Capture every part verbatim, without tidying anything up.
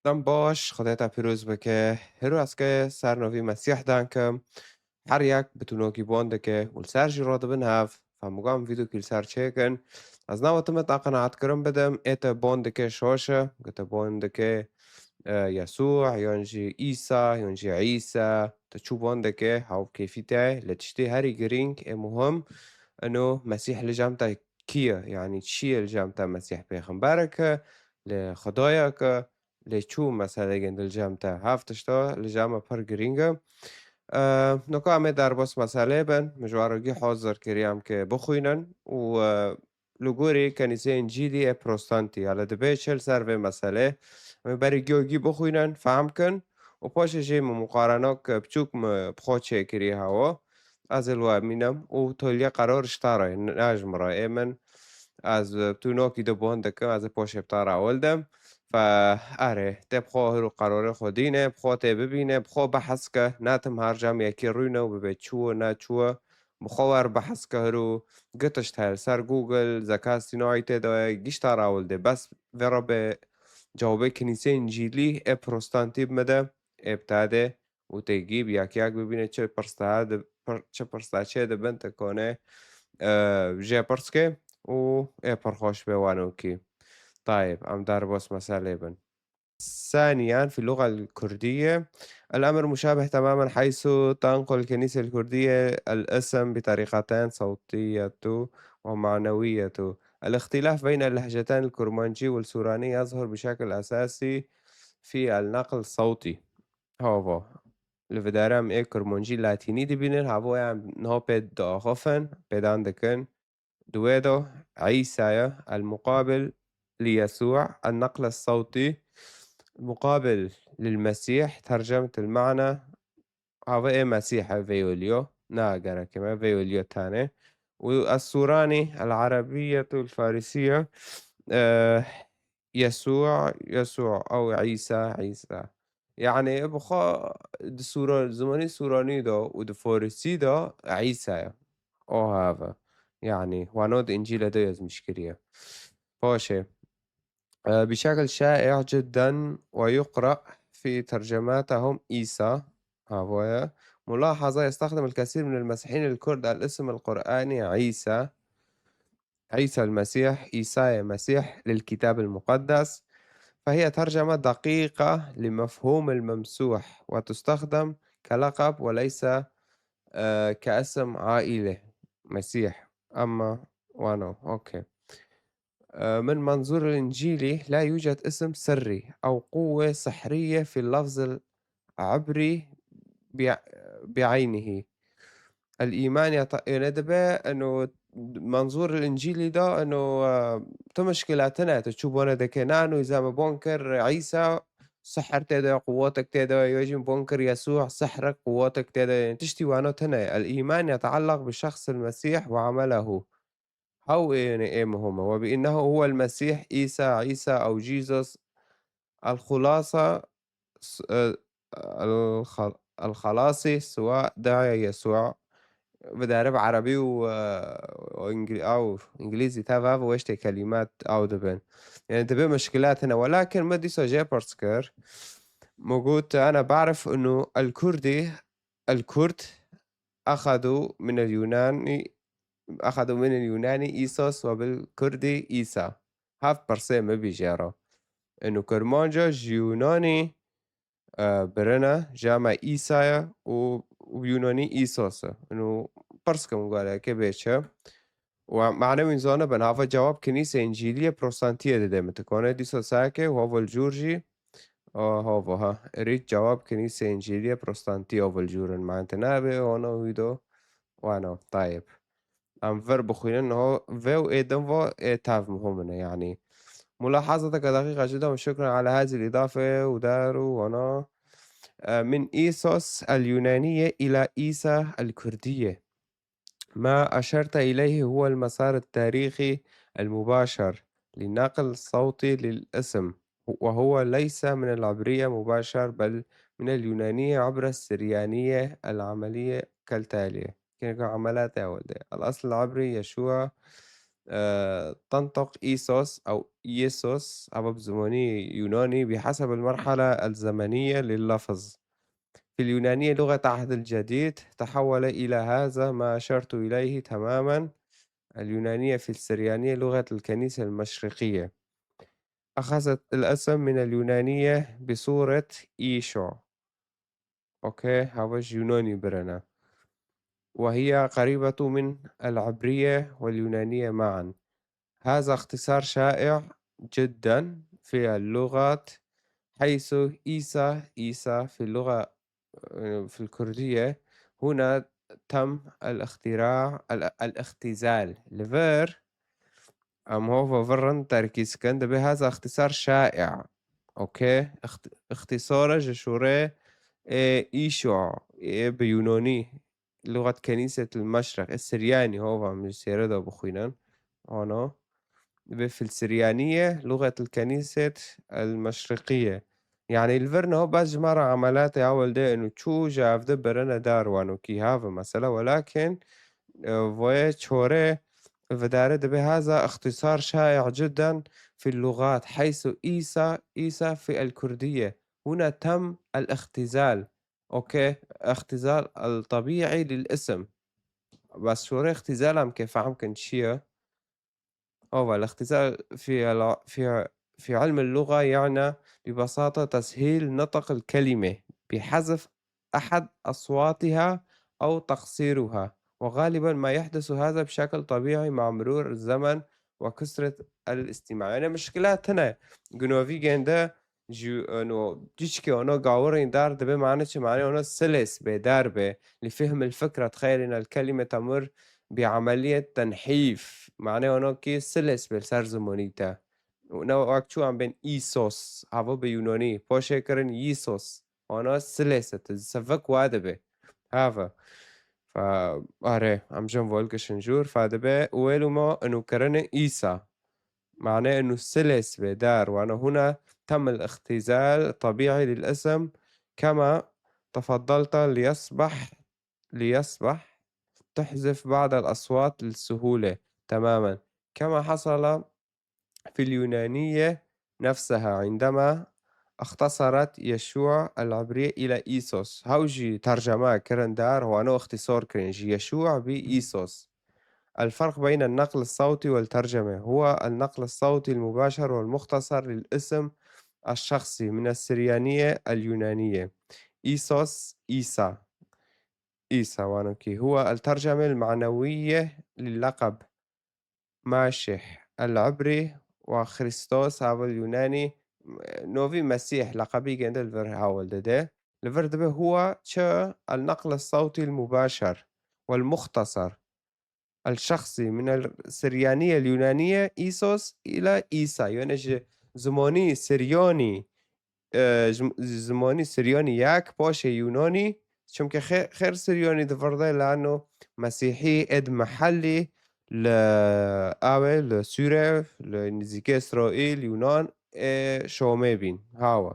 Dem baş, Xwedê te pîroz bike. Hiro ez ke ser navî Mesîh dan kim. Her yek bi tunokî bon dike û li ser jî radibin hev. Fem û gam vîdokî li ser çêkin. Ez nawa te me te qenaetkirin bidim, ê te bon dike şaş e, ke te bon dike, e, Yesû, yan jî Îsa, yan jî Îsa. Te çû bon dike, hew kêfî te, lê tiştê herî girîng, ê muhim, ino Mesîh li cem te kî ye? Yanî çi ye li cem te Mesîh pêxemberek e, li Xwedayek e, lê çû meseleyên di li cem te? Hev tişta li cem me pir girîng e. E, Noka em ê derbas meselê bin, min ji we re gî hazir kiriye em ke bixwînin û, e, li gorî Kenîseyên Cîlî ê Protestantî, ya li dibê çi li ser vê meselê? Em ê berî giyo gî bixwînin, fehm kin û paşê jî min muqarenak biçûk min bi xwe çêkirî hewa. Ez ê li we bimînim û tolye qeror ji te re, ne ji min re. Ê min, ez bi tunokî de bon dikim, ez ê paşê bi te re ewil dim. Fe, erê, tê bi xwe hir û qerorê xwe dîne, bi xwe tê bibîne, bi xwe behs ke, ne tim her cem yekî rûne û bibe çû û ne çû. Bi xwe wer behs ke hir û gitiş heye li ser Google, zekastî nayê tê de, gişta re ewil dê. Bes vê re bê cewabê Kinîseyên Cîlî ê Protestantî bi me de, ê bi te de û tê gî bi yek yek bibîne çi pirsa di-, pir-, çi pirsa çê dibin, te kone, e, jê pirs ke û ê pir xweş bê wanokî. Tayeb, em derbas meselê bin. ثانيًا، في اللغة الكردية الأمر مشابه تمامًا، حيث تنقل الكنيسة الكردية الاسم بطريقتين، صوتية ومعنوية. الاختلاف بين اللهجتين الكرمانجي والسوراني يظهر بشكل أساسي في النقل الصوتي. Hava. Li vê derê em ê Kurmancî Latînî dibînin, hava em niha pê diaxifin, pêdan dikin. Di wê de Îsa ye, المقابل ليسوع، النقل الصوتي، مقابل للمسيح، ترجمة المعنى، hava ê Mesîh e, vê yolî yo. Na gerek e me, vê yolî yo tane. Û السوراني، العربية الفارسية، e, Yesû, Yesû, ew Îsa, Îsa. Yanî, bi xwe di Sûra-, zimanê Sûranî de û di Farisî de Îsa ye. O hava. Yanî, wano di Încîlê de yazmîş kiriye. Paşê. E, بشكل شائع جدًا ويقرأ في ترجماتهم إيسا. Havoye. ملاحظة، يستخدم الكثير من المسيحيين الكرد الاسم القرآني عيسى. عيسى المسيح، Îsayê Mesîh، للكتاب المقدس، فهي ترجمة دقيقة لمفهوم الممسوح، وتستخدم كلقب وليس، آه، كاسم عائلة. مسيح. أما، وانو، أوكي. آه، من منظور الإنجيلي، لا يوجد اسم سري أو قوة سحرية في اللفظ العبري بع-، بعينه. الإيمان يت-، يعني دبي إنه منظور الإنجيلي ده إنه، آه، تو مشكلاتنا، تو شو بونا دكي نانو إذا ما بونكر عيسى، سحر تيدا، قواتك تيدا، يوجين بونكر يسوع، سحرك، قواتك تيدا، يعني تشتي وانو تنا. الإيمان يتعلق بشخص المسيح وعمله. هو يعني إيه مهمة، وبأنه هو المسيح، عيسى، عيسى أو جيسوس. الخلاصة، س-، آه، الخ-، الخلاصي سواء دعا يسوع. Bi derê bi erebî û, e, û îngilî-, ew îngilîzî teva ve weştê kelîmat ew dibin. Yani dibe mişkilat hene. Welakin me dîsa jê pirs kir. Me got, أنا بعرف إنه الكردي، الكرد أخذوا من اليوناني، أخذوا من اليوناني إيسوس وبالكردي إيسا. Hev pirsê me bî jê re. Ino Kurmanca ji Yunanî, e, birine, ji me Îsa ye û, û Yunanî Îsos e. Ino pirs kim gale ke bê çi? Û em manewîn zanibin, hava cewab Kinîsê Încîliyê Protestantiyê dide mitikane. Dîsa sake û hava li cûr jî, a, hava ha. Rît cewab Kinîsê Încîliyê Protestantiyê hava li cûr in. Mante nabe, ona wî do. Wano, tayeb. Em vir bixwînin, niha vê û ê din va ê tev muhim in, yanî. ملاحظتك دقيقة جدًا وشكرًا على هذه الإضافة ودار ونا، آه، من إيسوس اليونانية إلى إيسا الكردية. ما أشرت إليه هو المسار التاريخي المباشر لنقل صوتي للاسم، وهو ليس من العبرية مباشر، بل من اليونانية عبر السريانية العملية كالتالي. كان عملات يا ولدي. الأصل العبري يشوع، آه، تنطق إيسوس أو إيسوس، أو بزموني يوناني، بحسب المرحلة الزمنية لللفظ. في اليونانية لغة عهد الجديد تحول إلى هذا ما أشرت إليه تماما. اليونانية في السريانية لغة الكنيسة المشرقية، أخذت الاسم من اليونانية بصورة إيشو. أوكي، هاوش يوناني برنا. وهي قريبة من العبرية واليونانية معا. هذا اختصار شائع جدا في اللغات، حيث إيسا، إيسا في اللغة، في الكردية، هنا تم الاختراع، ال-، الاختزال. لفير، أم هو فيرن تركيز كان دبي هذا اختصار شائع. أوكي، اخت-، اختصاره جشوري، إيه، إيشوع، إيه، بيونوني. لغة كنيسة المشرق السرياني، هو من سيرة دا بخوينان. أنا في السريانية لغة الكنيسة المشرقية. يعني الفرن هو بس جمارة عملات يا ولدي إنه شو جاف ده برنا دار وانو كي هذا مسألة، ولكن، آه، فوي تشوري فداري دبي هذا اختصار شائع جدا في اللغات، حيث إيسا، إيسا في الكردية هنا تم الاختزال. أوكي، اختزال الطبيعي للاسم. بس شو رأي اختزال هم كيف فهم كان شيء؟ هو الاختزال في الع-، في، في علم اللغة يعني ببساطة تسهيل نطق الكلمة بحذف أحد أصواتها أو تقصيرها، وغالبا ما يحدث هذا بشكل طبيعي مع مرور الزمن وكثرة الاستماع. يعني مشكلات هنا جنوفي جنده جي-، إنه جيشكي أنا قاورين دار دبي معنى شي، معنى أنا سلس بدار به لفهم الفكرة. تخيل إن الكلمة تمر بعملية تنحيف، معنى أنا كي سلس بالسر زمانيتا. ونو وقت شو عم بين إيسوس، هاو بيونوني، بوشي كرن ييسوس، أنا سلسة، سفك وادبه. هاو. فا، آره، أم جن فولك شنجور، فادبه، ويلو ما إنه كرن إيسا. معناه إنه سلس بدار، وأنا هنا تم الاختزال الطبيعي للاسم كما تفضلت، ليصبح، ليصبح تحذف بعض الأصوات للسهولة تماما، كما حصل في اليونانية نفسها عندما اختصرت يشوع العبرية إلى إيسوس. هاوجي ترجمة كرن دار، هو أنو اختصار كرن جي يشوع بإيسوس. الفرق بين النقل الصوتي والترجمة هو النقل الصوتي المباشر والمختصر للاسم الشخصي من السريانية اليونانية. إيسوس، إيسا. إيسا وانوكي هو الترجمة المعنوية للقب ماشح العبري وخريستوس هاو اليوناني. نوفي مسيح لقبي جند الفر هاول دده. الفر دبه هو تش النقل الصوتي المباشر والمختصر الشخصي من السريانية اليونانية إيسوس إلى إيسا. يعني ج-، زماني سرياني، آه، جم-، زماني سرياني ياك باشا يوناني، چونكه خير، خير سرياني دفرده لأنه مسيحي إد محلي ل-، آوه لسوريا، لنزيك إسرائيل، يونان، آه، شامي بين. هاوا.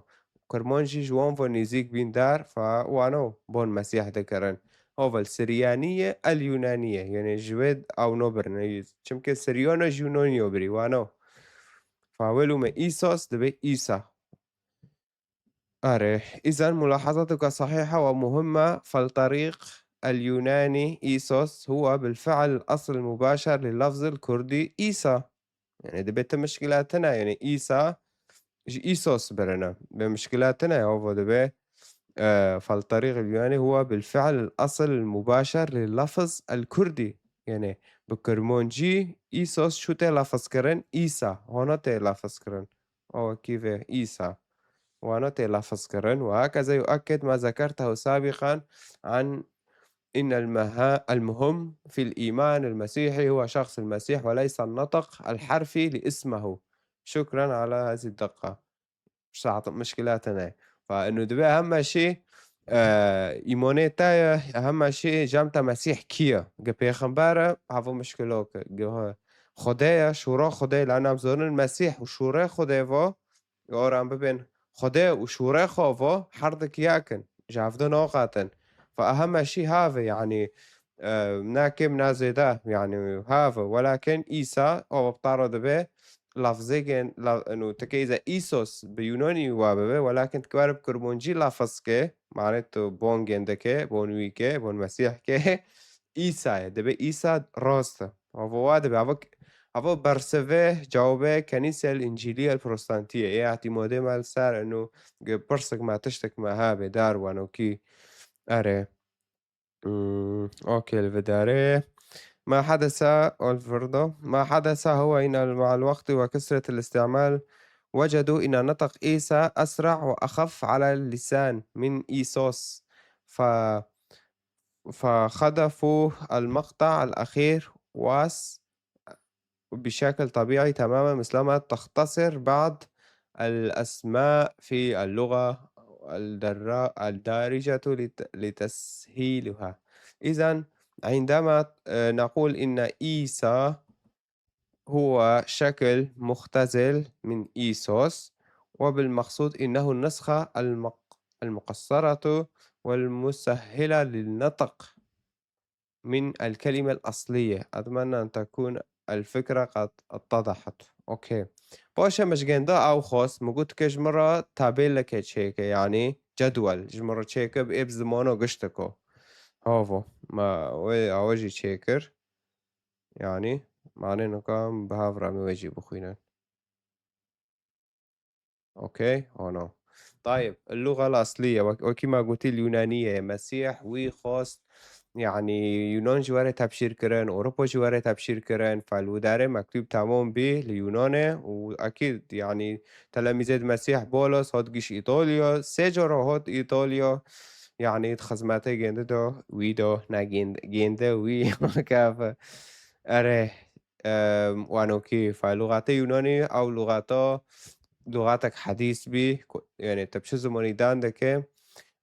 کرمانجی جوان و نزیک بین دار، فا وانو بون مسیح دکرن. هاول سریانیه الیونانیه، یعنی جوید او نو برنه، چمکه سریانا جونانیو بری، وانو. فاولو مه ایساس دبه ایسا. آره، إذن ملاحظتك صحيحة ومهمة، فالطريق اليوناني إيسوس هو بالفعل الأصل المباشر للفظ الكردي إيسا. يعني دبي مشكلاتنا، يعني إيسا ج-، إيسوس برنا بمشكلاتنا، هو دبي، آه، فالطريق اليوناني هو بالفعل الأصل المباشر للفظ الكردي. يعني بكرمونجي إيسوس شو تلفظ كرن؟ إيسا، هنا تلفظ كرن. أو كيف إيسا. وأنا تلفظ كرن، وهكذا يؤكد ما ذكرته سابقا عن إن المها-، المهم في الإيمان المسيحي هو شخص المسيح وليس النطق الحرفي لاسمه. شكرا على هذه الدقة. مش أعطي مشكلاتنا. فإنه دبي أهم شيء، آه، إيمونيتايا أهم شيء جامتا مسيح كيا. جا بيغمبارة هذا مشكلوك. جا خدايا، شورا خدايا، لأن أمزون المسيح وشورا خدايا فو يوران ببين خدايا وشورا خوفو حرضك ياكن. جافدو نوقاتن. فأهم شيء هذا، يعني، e, na kêm na zêde, yani have, welakin Îsa, o bi taro dibe, lafzê gen-, la-, eno, tike îze Îsos bi Yunanî wa bibe, welakin tike were bi Kurmancî lafz ke, mane tu bon gende ke, bon wî ke, bon Mesîh ke, Îsa ye. Dibe Îsa rast e. Avo wa dibe, avo, avo bersive, cawabe, Kenîse el Încîlî el Protestantî ye. Ê etimodê me li ser, eno, ge-, pirsik me, tiştik me habe, dar wano kî. Erê. مم، أوكي، الفيداري. ما حدث، الفردو، ما حدث هو إن مع الوقت وكثرة الاستعمال وجدوا إن نطق عيسى أسرع وأخف على اللسان من إيسوس. ف-، فخذفوا المقطع الأخير واس بشكل طبيعي تمامًا، مثلما تختصر بعض الأسماء في اللغة الدرا-، الدارجة لت-، لتسهيلها. إذن عندما، آه، نقول إن إيسا هو شكل مختزل من إيسوس، وبالمقصود إنه النسخة المق-، المقصرة والمسهلة للنطق من الكلمة الأصلية. أتمنى أن تكون الفكرة قد اتضحت. أوكي. Paşê min ji genda ew xwest, min got ke ji min re tabeleke çêke, yanî cedwel, ji min re çêke bi ê bi zimano giştiko. Havo, ma wê, ew jî çêkir. Yanî, manê nika em bi hev re em ê wê jî bixwînin. أوكي، هون. طيب، اللغة الأصلية، وك-، وكما قلتي اليونانية، مسيح وي خاص، يعني، يونان جواري تبشير كرن، أوروبا جواري تبشير كرن، فالودارة مكتوب تمام بي ليوناني، وأكيد، يعني، تلاميذ مسيح بولس هاد قيش إيطاليا، سيجارة هاد إيطاليا، يعني، خزمته جنده دا، ويدا، نا جند-، جنده وي، كافة. أره. Em, wano kî, fa lûxatê Yûnanî, ew lûxata, lûxatek hedîs bî, ku, yanî te bi çi zimanî dan dike,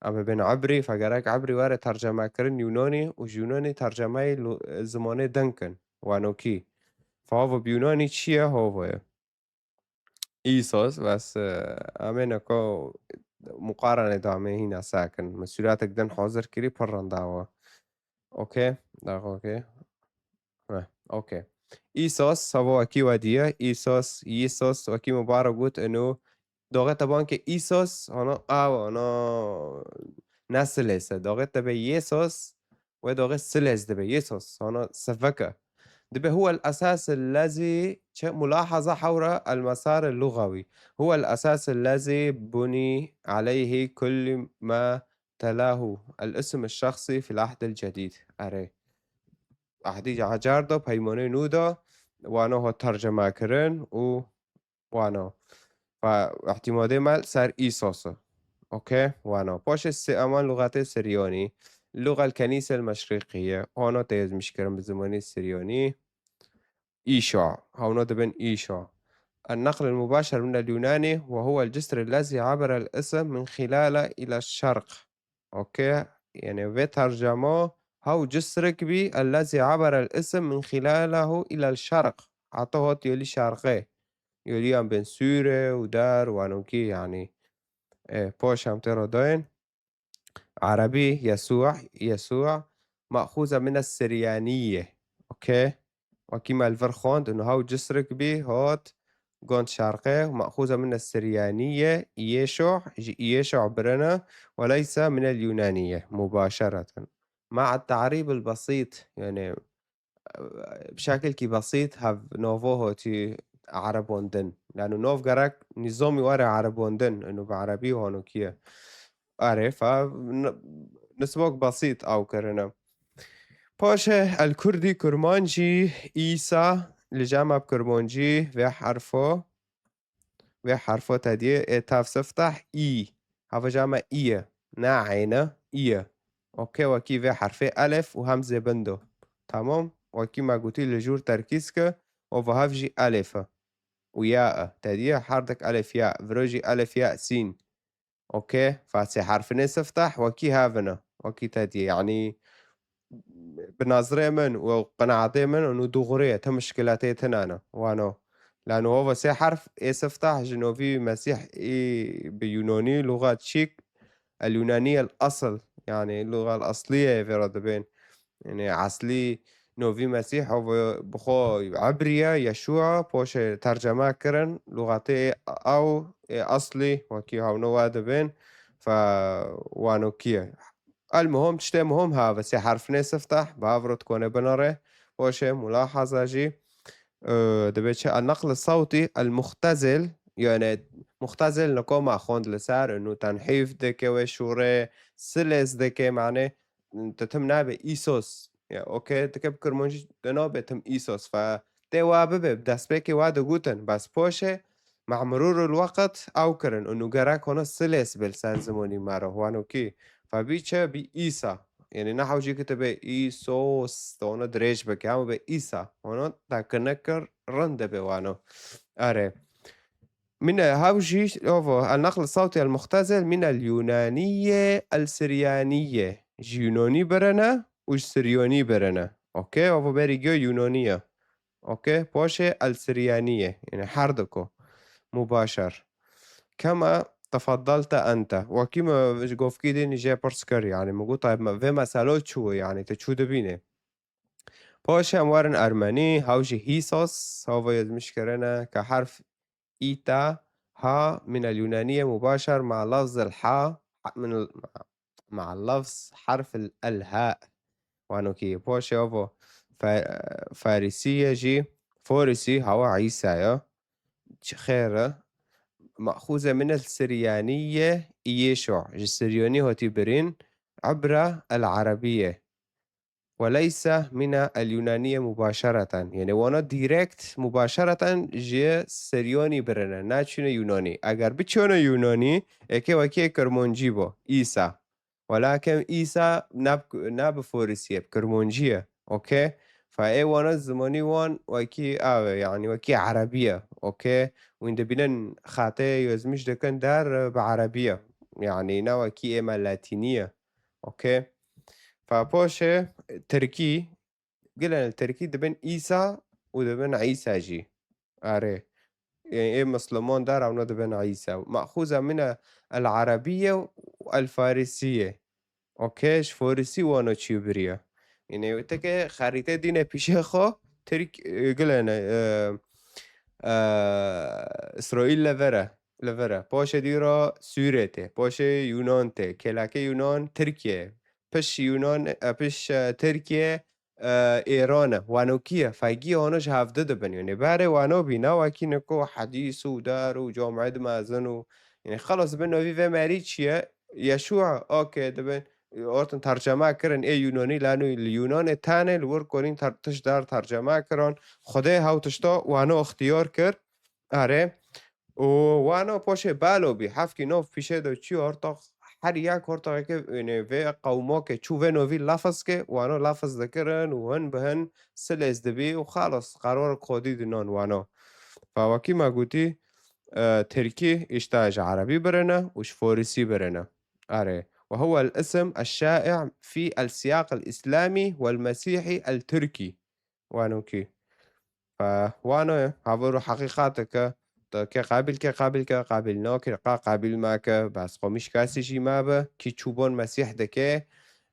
em bibên ebrî, fa gerek ebrî were terceme kirin Yûnanî û ji Yûnanî tercemeyê lû-, zimanê din kin, wano kî. Fa havo bi Yûnanî çi ye? Havo ye. Îsos, bes, e, em ê neko muqarene de em ê hîna sakin. Min sûretek din hazir kirî, pir rinda we. Okey, dax okey. Heh, okey. Îsos, savo wekî we diye. Îsos, Yîsos, wekî Mubarek got, eno, doxê te ban ke Îsos, hano, aw, hano, ne silêse. Doxê te be Yêsos, Wê doxê silês dibe. Yêsos, hana sivike. Dibe هو الأساس الذي، çi, ملاحظة حول المسار اللغوي. هو الأساس الذي بني عليه كل ما تلاه الاسم الشخصي في العهد الجديد. Erê. Ehdî Hacar da, Peymanê Nû da, wana hat terceme kirin û Wano. Fa ihtimadê me li ser Îsos e. Okey? Wano. Paşê si-, eman lûxetê Siryanî. اللغة الكنيسة المشرقية. Hano tê ezmîş kirin bi zimanê Siryanî. Îşa. Hewna dibin Îşa. النقل المباشر من اليوناني وهو الجسر الذي عبر الاسم من خلاله إلى الشرق. Okey. Yanî vê tercema hew cisrik bî, الذي عبر الاسم من خلاله إلى الشرق. Heta hat yolî şerqê. Yolî yan bên Sûre û dar, wanokî yanî. E, paş em tê re dayên. Erebî, يسوع، يسوع، مأخوذة من السريانية. Okey. Wekî me li vir xwend, û niha û cisrik bî, hat, gond şerqê, مأخوذة من السريانية، يشوع، ji Yêşû birine, وليس من اليونانية مباشرة. مع التعريب البسيط، yanî, bi şekilkî besît hev novo hotî erebondin. Yanî nov gerek nîzomî were erebondin, ino bi erebî hanokiye. Erê, fa n-, nisbok besît ew kirine. Paşê el kurdî kurmancî, Îsa, li cem eb kurmancî vê herfo, vê herfo te diyê, ê tev sifteh, î. Hava came î ye. Ne eyne, î ye. Okey, wekî vê herfê elif û hemzê bin do. Tamam? Wekî me gotî li jûr terkîz ke, û ve hev jî elif e. Û ya e. Te diyê her dek elif ya. Viro jî elif ya sîn. Okey, fa sê herfinê sifteh wekî hevine. Wekî te diyê, yanî bi nazirê min û qenaetê min û dûxurê ye, ti mişkiletê tine ne. Wano. Lano hova sê herf ê sifteh ji novî Mesîh ê bi Yunanî, lûxa çîk, el Yunanî el asl, yanî lûxa el asliye vê re dibên. Yanî eslî novî Mesîh ew bi xwe Ebriye, Yeşûa, poşê terceme kirin, luxatê ew ê eslî wekî hewno we dibên, fe wanokî ye. El muhim, tiştê muhim ha, ve sê herf nê sifteh, bi ev re dikone binare, poşê mulahaza jî, e, dibê çi? El neql sewtî, el muxtezil, yani muxtezil niko ma xwend li ser, inu tenhîf dike wê şûrê, silês dike, mane, tu tim nabe îsos. Ya, okey, dike bi kirmancî de nabe tim îsos. Fe tê wa bibe, bi destpêkê wa digotin. Bes poşê, ma'murûr ul weqt ew kirin. Û gerek hona silês bil ser zimonî me re. Wanokî. Fe bî çi? Bî îsa. Yani ne hewcî ki tu bê îsos, tu hona dirêj bike. Ama bê îsa. Hona tekinek kir, rind dibe wano. Are. Min e, hew jî, ovo, el neql sewtî el muxtezil min el yunaniye el siryanîye. Ji Yunanî birine û ji Siryanî birine. Okey, ovo berî giyo Yunanî ye. Okey, poşê el siryanîye. Yani her diko. Mubaşer. Kema tefaddalte ente. Wekî me ji govkî din jê pirs kir, yani min got, "Ay, me, vê meselo çû, yani tu çû dibînê?" Poşê em werin Ermenî, hew jî hîsos, hova yazmiş kirine, ke herf îta, ha, min el yunaniye mubaşer ma lafz el ha, min el, ma lafz herf el, el ha. Wanokî poşê ovo Fa-, Farisiye jî, Forisi, hawa Îsa ya. Çi xêr e? Ma'xûze min el Siryanîye Yêşû. Ji Siryonî hotî birîn, Ibra el Arabiye. Ve leyse mina el Yunaniye mubaşereten. Yani wana direkt mubaşereten ji Siryonî birine. Naçine Yunanî. Eger biçone Yunanî, eke wekî Kirmancî bo. Îsa. Welakin Îsa ne bi, ne bi Forisiye, bi Kirmancî ye. Okey? Fe ê wana zimanî wan wekî ew e, yani wekî Erebî ye. Okey? Wîn dibînin xatê yazmiş dikin der bi Erebî ye. Yani ne wekî ême Latînî ye. Okey? Fa poşê Tirkî, gilên Tirkî dibin Îsa û dibin Îsa jî. Erê. Ê, ê Misliman der ewna dibin Îsa. Ma'xûza min e el Arabiye û el Farisiye. Okey, ji Forisî wano çî biriye. Yine teke xerîtê dîne pîşê xwe, Tirk, e, gilên, e, e, Îsraîl levere, levere. Poşê dî ra Sûrê tê, poşê Yunan tê, kêlakê Yunan Tirkiye, piş Yunan, e, piş, e, Tirkiye, e, Êran e. Wanokî ye, feygî hano ji hevdi dibin. Yanî berê wano bî, ne wekî niko hedîs û der û camîd mezin û, yanî xelas bin novî vê merî çi ye? Yeşûa, okey, dibin, ortin terceme kirin, ê Yunanî, lano li Yunanê tenê, li wir konîn ter-, tişt der terceme kirin. Xwedê hew tişta wano ixtiyar kir. Erê. Û wano poşê balo bî, hefkî nov pîşê de çi ortax, her yek ortaxeke, yanî vê qewmokê çû vê novî lafz ke, wano lafz dikirin û hin bi hin silês dibî û xalas, qeror kodî dinan wano. Fa wekî me gotî, e, Tirkî îşte ji Erebî birine û ji Forisî birine. Erê. Ve huwe el-ism eş-şa'i' fî el-siyaq el-îslamî wel-mesîhî el-tirkî. Wanokî. Fe wano ye, hevor û heqîqateke, tu ke qabil ke, qabil ke, qabil nake, qa qabil make, bes xwe mîş kesî jî mabe, kî çûbon Mesîh dike,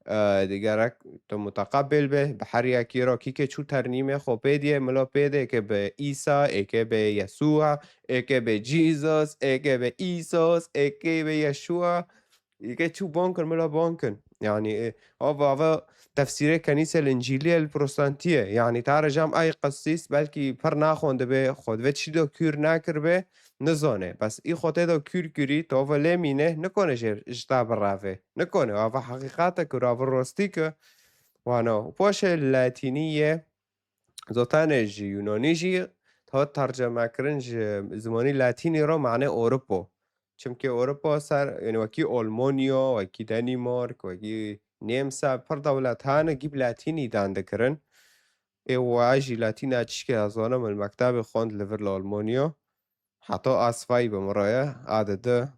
e, di gerek tu muteqebil be, bi her yekî re kî ke çû ternîmê xwe pê diye, milo pê de, êke be Îsa, êke be Yesûa, êke be Jesus, êke be Îsos, êke be Yeşûa, êke çû bon kin, milo bon kin. Yanî, e, ava, ava tefsîrê kenîse li Încîlî ye, li Prostantiye. Yanî, tare jam ay qesîs belkî pir naxwendibe, xwe divê tiştî de kûr nakiribe, nizane. Bes î xwe tê de kûr kirî, tova lê mîne, nikone jê, ji te birave. Nikone, ava heqîqate kir, ava rostî kir. Wano, poşê Latînî ye, zaten ji Yunanî jî hat terceme kirin ji zimanî Latînî re mane Ewropa. Çimkî Ewropa ser, yani wekî Almanya, wekî Danimark, wekî Nemsa, pir dewlet hene, gî bi Latînî dan dikirin. Ê wa jî Latîna çişkê ez zanim, li mektebê xwend li vir li Almanya. Heta A zwei bi min re ye, A di.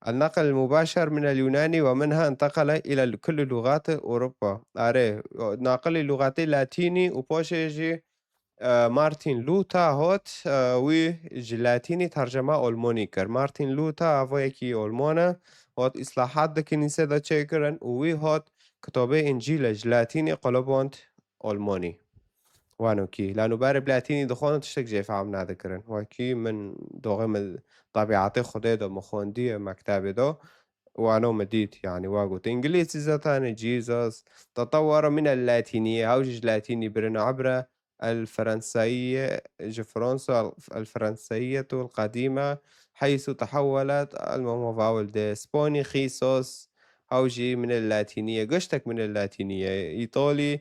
النقل المباشر من اليوناني ومنها انتقل إلى كل لغات أوروبا. Erê, naqilî lûxatê Latînî û poşê jî, e, Martin Luther hot, e, wî ji Latînî tercema Almanî kir. Martin Luther, ava yekî Alman e, hot îslahat di kinîse de çêkirin û wî hot kitabê Încîlê ji Latînî quliband Olmonî. Wano kî. Lano berê bi latînî dixwanin tiştek jê fehm nadikirin. Wekî min doxê min tabiatê Xwedê de min xwendiye mektebê de. Wano min dît, yani wa got. Îngilîzî zaten Jesus. تطور من اللاتينية. Haw jî ji latînî birin ibre. الفرنسية، ji Fransa، الفرنسية القديمة، حيث تحولت المموفاول de. Spanî خيسوس، haw jî من اللاتينية، giştek من اللاتينية. Îtalî،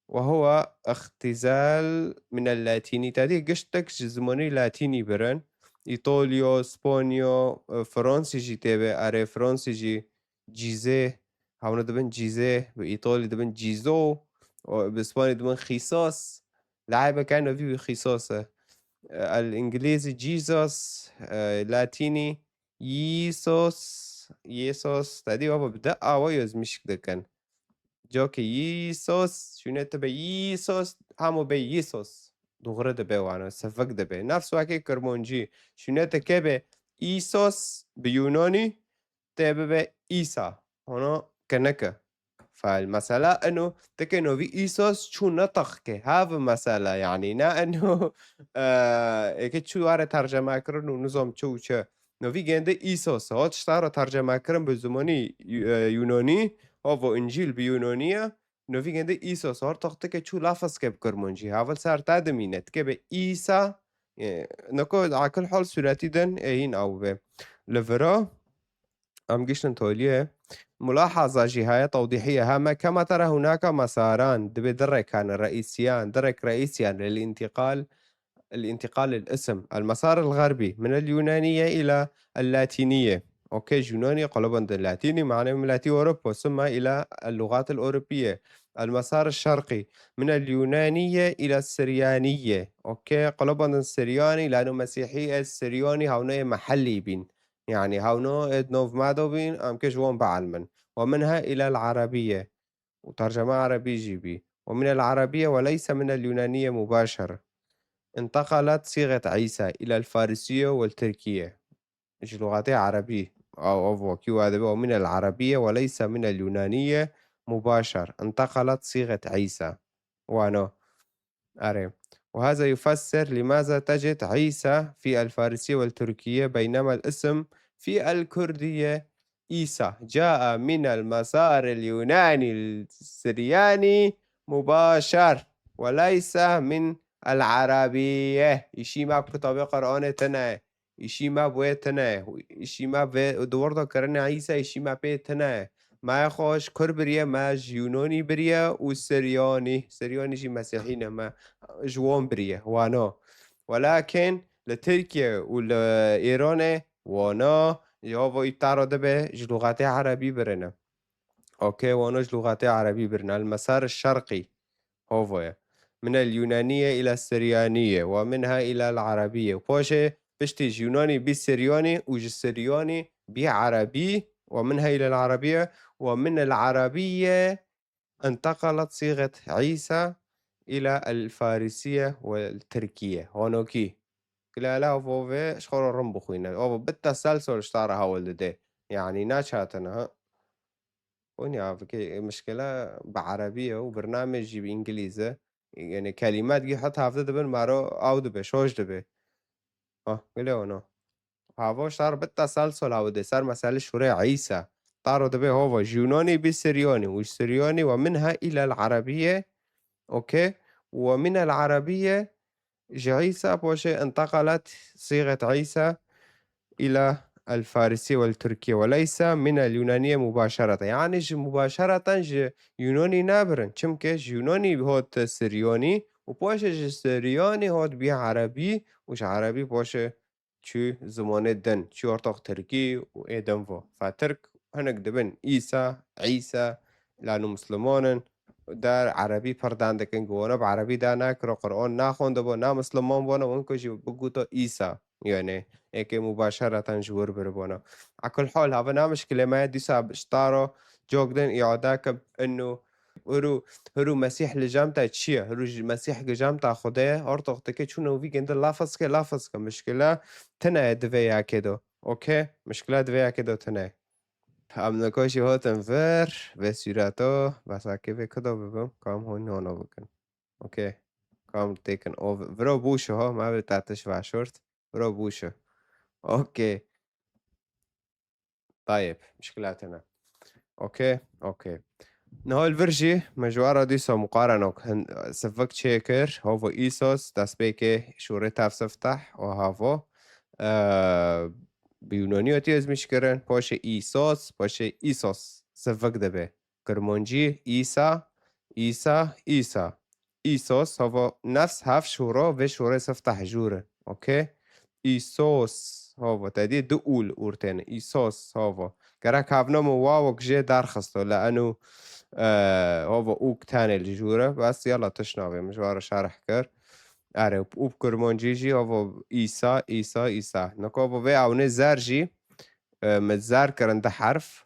وهو اختزال من اللاتيني. Tadî giştek ji zimanî latînî birin. Îtalyo، Spanyo، e, Fransî jî tê be. Erê Fransî jî cîzê. Hewne dibin cîzê. Bi Îtalî dibin cîzo. O, bi Spanî dibin خيسوس. Lehebeke novî wî خيسوس e. E, el Îngilîzî Jesus, e, latînî Yesus, Yesus. Tadî baba bi de awa yozmîşk dikin. Cokê Yesus, şûnete be Yesus, hamo be Yesus. Doğru dibe wano, sevik dibe. Nefs wekê Kirmancî, şûnete ke be Îsos bi Yunanî, tê bibe Îsa. Hono keneke. Fal mesela eno, teke novî Îsos çû ne taxke. Have mesela yani. Na eno, e, eke çû ware terceme kirin û nizam çi û çi. Novî gende Îsos. Hot ştara terceme kirin bi zimanî, e, Yunanî. Havo Încîl bi Yunanî ye. Novî gende Îsos. Hor taxtike çû lafaz ke bi Kirmancî. Havil ser te dimîne. Tike be Îsa. E, neko akil hal sûretî din, e, hîn aw be. Li vira, em giştin toliyê. ملاحظة جهاية توضيحية هامة. كما ترى هناك مساران، dibê du rêkan, reîsiyan, du rêk reîsiyan للانتقال، الانتقال الاسم. المسار الغربي من اليونانية إلى اللاتينية. أوكي، Yunanî qulubandin latînî, معناه من لاتين أوروبا، ثم إلى اللغات الأوروبية. المسار الشرقي من اليونانية إلى السريانية. أوكي، qulubandin Siryanî، لأنه مسيحية Siryanî hewnoyê mehellî bîn. Yani hewno êd nov medo bîn, em ke ji wan bielmin. ومنها إلى العربية. û tercema erebî jî bî. ومن العربية وليس من اليونانية مباشر. انتقلت صيغة عيسى إلى الفارسية والتركية. Ji lûxatê erebî, ew, ev wekî wa dibe, ومن العربية وليس من اليونانية مباشر. انتقلت صيغة عيسى. Wano. Erê. وهذا يفسر لماذا تجد عيسى في الفارسية والتركية بينما الاسم في الكردية إيسا جاء من المسار اليوناني السرياني مباشر وليس من العربية. Îşî me bi kitabê Qur'anê tine. Îşî me bi wê tine. Îşî me vê di wir de kirinê Îsa îşî me pê tine. Me xwe ji Kurd biriye, me ji Yunanî biriye û Siryanî. Siryanî jî Mesîhî ne, me ji wan biriye. Wano. Welakin li Tirkiye û li Îranê wano, Yehova îtaro dibe ji lûxatê erebî birine. Okey, wano ji lûxatê erebî birine. المسار الشرقي. Hovoye. من اليونانية إلى السريانية ومنها إلى العربية. Poşê piştî ji Yunanî bî Siryanî û ji Siryanî bî Erebî. ومنها إلى العربية ومن العربية انتقلت صيغة عيسى إلى الفارسية والتركية. Honokî. Gilala vove ji xwe re rin bixwîne. Ova bi teselsel ji te re hewl dide. Yani naçatine, ha. Hûn ya fikê, mişkile bi erebî ye û bername jî bi îngilîz e. Yani kelîme digî heta hevde dibin maro aw dibe, şoş dibe. Ha, gile ono. Havo şar bi teselsel hawide ser mesele şûrê Îsa. Taro dibe hova ji Yunanî bî Siryanî û ji Siryanî ومنها إلى العربية. Okey. ومن العربية ji Îsa poşê انتقلت صيغة عيسى إلى الفارسية والتركية وليس من اليونانية مباشرة. Yani ji mubaşereten ji Yunanî nabirin. Çimke ji Yunanî hot Siryanî û poşê ji Siryanî hot bî Erebî û ji Erebî poşê çû zimanê din, çû ortox Tirkî û ê din vo. Fa Tirk hinek dibin Îsa, Îsa, lano Misliman in, der Erebî pir dan dikin, ku wana bi Erebî da nakiro, Qur'an naxwendibû, na Misliman bona, winko jî biguto Îsa. Yani, êkê mubaşereten ji wir biribona. Akul hol, hava na mişkilê me, dîsa ji taro cok din îade ke inu, hiru, hiru Mesîh li cem te çi ye? Hiru ji Mesîh gi cem te Xwedê ye? Ortox dike çûne û vî gende lafaz ke, lafaz ke. Mişkile tine ye di vê yekê de. Okey? Mişkile di vê yekê de tine ye. Em nikoşî hotin vir, vê sûreto, besa kê vê kido bibim, kam hûn nono bikin. Okay. Come taken over. Viro bûşu ho, ma vê tatiş vaşort. Viro bûşu. Okay. Tayeb, muşkilate ne. Okay, okay. Niha li vir jî me ji we re dîsa muqareno hin-, sivik çêkir, havo Îsos, destpêkê şûrê tev sifteh û havo, e, bi Yunanî hatî ezmîş kirin, paşê Îsos, paşê Îsos sivik dibe. Kirmancî, Îsa, Îsa, Îsa. Îsos, havo nefs hev şûro, vê şûrê sifteh jûr in. Okay? Îsos, havo, te dî du û li ûr têne. Îsos, havo. Gerek havna min wawek jê derxisto, le enu, e, havo ûk tenê li jûr e, bes yala tiş navê min ji we re şerh kir. Erê, û bi kirmancî jî, havo Îsa, Îsa, Îsa. Nika havo vê ewnê zer jî, e, min zer kirin du herf.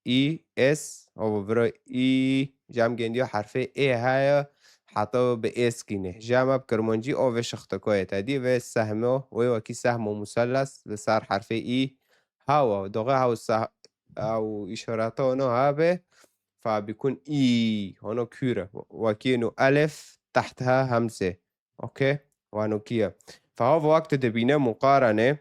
Î, S, havo vira Î, ji em gendiya herfê ê heye, heta bi S kîne. Ji em bi kirmancî o vê şixtikoyê te dî, vê sehmo, wê wekî sehmo musellas li ser herfê Î. Hawa, doxê haw seh-, ew îşareta ono habe, fa bikun Î, ono kûre. Wekî no elif, tehtha hemze. Okay? Wano kî ye? Fe havo wek tu dibîne muqarene,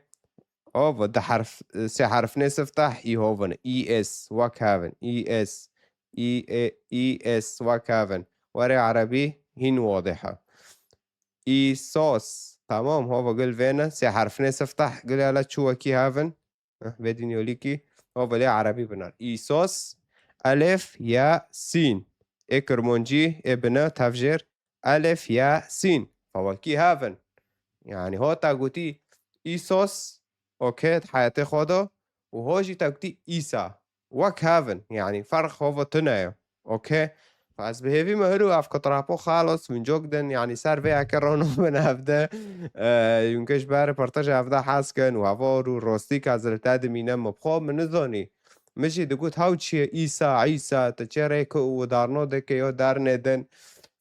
havo di herf, sê herfnê siftah î hovin. Î S, wek havin. Î S, Î E, Î S, wek havin. Werê erebî hîn wadih e. Îsos. Tamam, havo gul vêne. Sê herfnê siftah gul hele çû wekî havin. Eh, vê dînyolîkî, o velê erebî binar. Îsos, elif, ya, sîn. Ê kirmancî, ê bine, tevjêr, elif, ya, sîn. Fawakî havin. Yani, ho ta gotî Îsos, okey, di heyetê xwe de, û ho jî ta gotî Îsa. Wek havin. Yani, ferq hova tune ye. Okey. Fa ez bi hêvî me hiru ev kutrapo xalos min cok din, yani ser vê eke rono min evde. E, yunke ji ber röportaj evde hez kin û hevor û rostî ka ez li te dimîne min bi xwe min nizanî. Min jî digot haw çi ye Îsa, Îsa, tu çi rê ku û darno dike yo dernê din.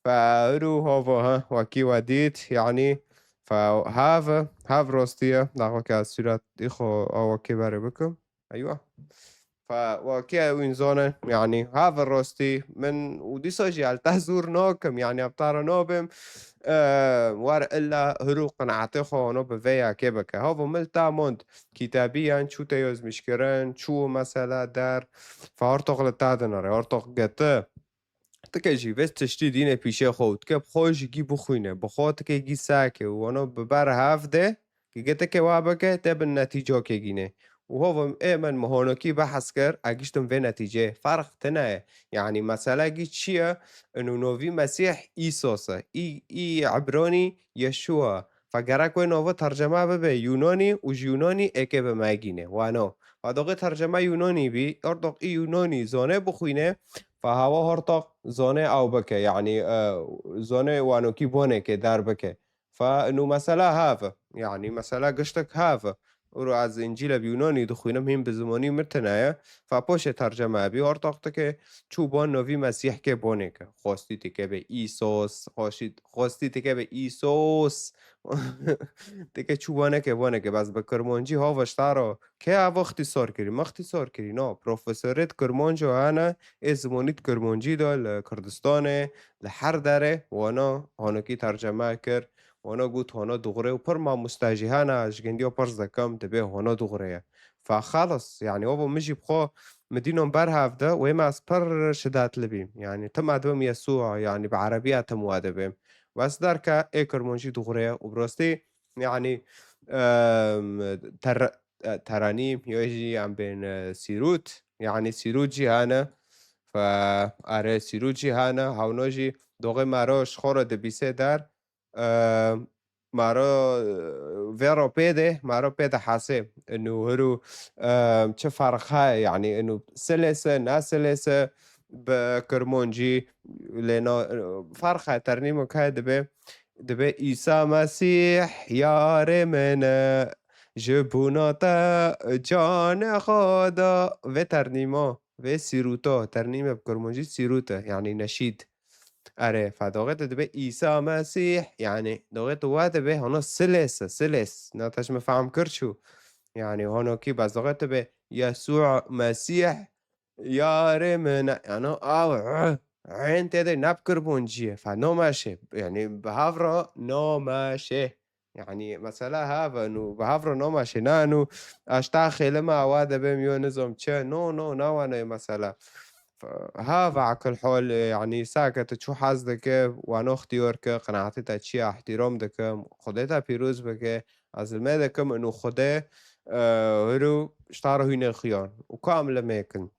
Fa hiru havo ha, wekî we dît, yani fa hav, hav rostî ye. Daxwe ke ez sûretî xwe awakê berê bikim. Eywa. Fa wekî ew înzane, yani, have rostî, min û dîsa jî el te zûr nakim, yani, ev tara nabim, e, wer illa hir û qinaetê xwe ono bi vê yekê bike. Havo mil ta mond, kîtabiyan çû te yozmîşkirin, çû mesela der, fa hortoq li te dinere, hortoq gete. Tike jî vê tiştî dîne pîşê xwe û tike bi xwe jî gî bixwîne, bi xwe tike gî seke û ono bi ber hev de, ki gitike wa bike, te bin netîcokê gîne. Û hova ê min mi honokî behs kir, e giştim vê netîcê. Ferq tine ye. Yani mesele gî çi ye? Inu novî Mesîh Îsos e. Î, î Ebronî Yeşû e. Fe gerek wê novo terceme bibe Yunanî û ji Yunanî êkê bi me gîne. Wano. Fa doqê terceme Yunanî bî, ordoq î Yunanî zone bixwîne, fa hawa hortoq zone ew bike, yani, e, zone wanokî boneke der bike. Fa inu mesela have, yani mesela giştek have. Û ez Încîle bi Yunanî dixwînim, hîn bi zimanî min tine ye. Fa poşê terceme bî, ortoq dike çû bon novî Mesîh ke boneke. Xostî dike be Îsos, xostî, xostî dike be Îsos. Dike çû boneke, boneke, bes bi kirmancî hava ji te re. Kê ev ixtîsar kirî? Me ixtîsar kirî, na. Profesorêt kirmanco hene, ê zimanît kirmancî de li Kurdistanê, li her derê, wana honokî terceme kir, wana got, hona dixure û pir mamoste jî hene, ji gendiya pirs dikim, dibê hona dixure ye. Fa xelas, yani, ovo min jî bi xwe min dînon ber hev de, wê me ez pir şidetli bîm. Yani, tim ez dibim Yesûa, yani, bi erebî ez tim we dibim. Wes derke ê kirmancî dixure ye û bi rastî, yani, em, ter-, e, teranîm, yo jî em bên, e, sîrût. Yani sîrût jî hene. Fe, are sîrût jî hene. Hewno jî doxê mero ji xwe re dibîse der. E, mero, e, vê re pê de, mero pê de hesê. Inu hiru, e, çi ferq heye? Yani inu silêse, ne silêse, bi kirmancî, lê na, ferq heye, ternîmo ke dibe, dibe Îsa Mesîh yarê min e, ji bona te canê xwe da. Vê ternîma, vê sîrûta, ternîme bi kirmancî sîrût e, yani neşîd. Erê, fa doxê te dibe Îsa Mesîh, yani doxê te we dibe hano silês e, silês. Na te ji min fehm kir çû. Yani honokî bes doxê te be Yesû Mesîh, yarê min e. Yani aw, Eyn tê de nebkir bûn cî ye. Fe nomeşê. Yanî bi hev re nomeşê. Yanî mesela hev in û bi hev re nomeşê. Ne in û ez ta xêlime awa de bêm yo nizom çi. No, no, ne wana ye mesela. Fe, hev akil hol, yanî sake tu çû hez dike, wano ixtiyar ke, qenaetê te çi ye, ihtîram dikim, Xwedê te pîroz bike, ez li me dikim, inu Xwedê, e, hiro ji te re hûnê xiyan. Û ka em li me kin.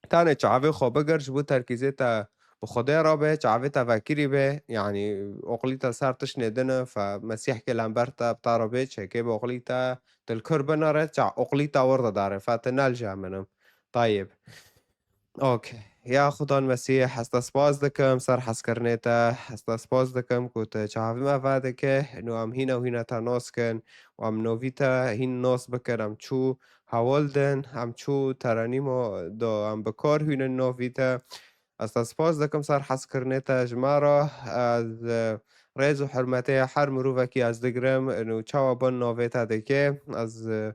Tenê çavê xwe bigir, ji bo terkîzê te bi Xwedê re be, çavê te vekirî be, yanî oqlî te ser tiştê din e, fe Mesîh ke lember te bi te re bê, çekê bi oqlî te, tu li kur binere, ça-, oqlî te wir didare, fe tu ne li cem min im. Tayeb. Ok. Ya Xudan Mesîh, ez te spas dikim ser hezkirinê te, ez te spas dikim ku tu çavê me vedike, inu em hîna hîna te nas kin, û em novî te hîn nas bikin, em çû hewl din, em çû terenîmo do, em bi kar hûnin novî te. Ez te spas dikim ser hezkirinê te ji me re, ez, e, rêz û hurmetê her mirovekî ez digirim, inu çawa bin navê te dike, ez, e,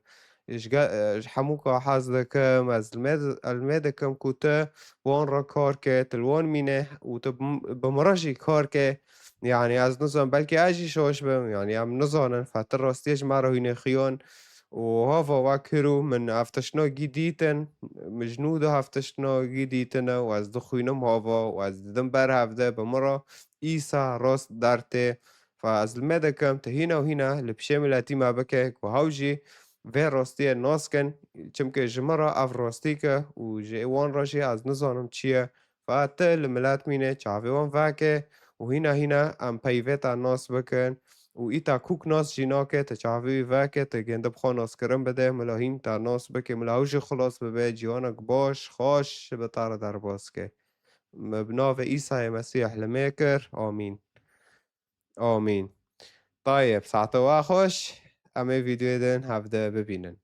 ji ge-, e, ji hemû ka hez dikim, ez li me, li me dikim ku tu wan re kar ke, tu li wan mîne û tu bi, bi min re jî kar ke. Yanî ez nizam, belkî ez jî şaş bim, yanî em nizanin, fe tu rastiyê ji me re hûnê xiyan û hava wek hiro min ev tiştna gî dîtin, min ji nû de ev tiştna gî dîtine û ez dixwînim hava û ez didim ber hev de bi min re Îsa rast dertê. Fe ez li me dikim, tu hîna û hîna li pişê miletî me bike ku hew jî vê rastiyê nas kin, çimkî ji min re ev rastîk e û ji wan re jî ez nizanim çi ye. Fe tu li milet mîne, çavê wan veke û hîna hîna em peyvê te nas bikin û îta kûk nas jî nake, tu çavê wî veke, tu gêndi bi xwe naskirin bide, mila hîn te nas bike, mila ew jî xilas bibe, cîwanek baş, xweş bi te re derbas ke. Me bi navê Îsayê Mesîh li me kir. Amîn. Amîn. Tayeb, saete we xweş. Em ê vîdeoyê din hevde bibînin.